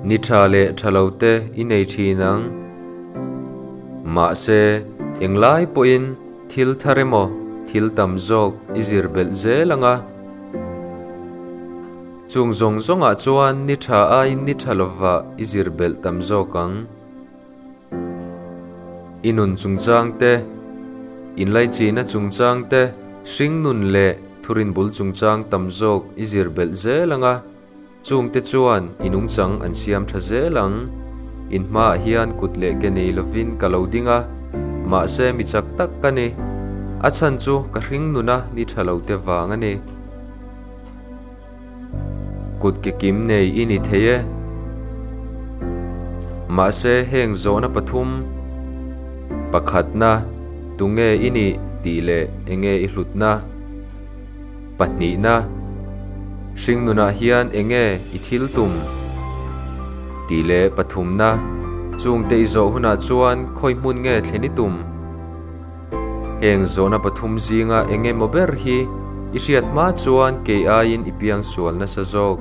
Ni tha leh tha lo te i nei thin ang. Mahse, englai pawhin thil thar emaw thil tam zawk i zir belh zel ang a. Chung zawng zawngah chuan ni tha aiin ni tha lova i zir belh tam zawk ang. I nun chungchang te, inlaichihna chungchang te, hringnun leh thurinbul chungchang tam zawk i zir belh zel ang a. Chungte chuan i nungchang an siam tha zel ang. In hmaah hian kut leh ke nei lovin ka lo ding a, mahse mi chak tak ka ni. A chhan chu ka hring nuna ni tha lo te vang a ni. Kut ke kim nei i ni thei e. Mahse heng zawhna pathum, pakhatna, tunge i nih tih leh enge i hlutna? Pahnihna, Hringnunah hian enge i thil tum? Tih leh pathumna, Chungte i zawh hunah chuan khawi hmun nge thlen i tum? Heng zawhna pathum zinga enge maw ber hi i hriat hma chuan kei aiin i piangsual nasa zawk.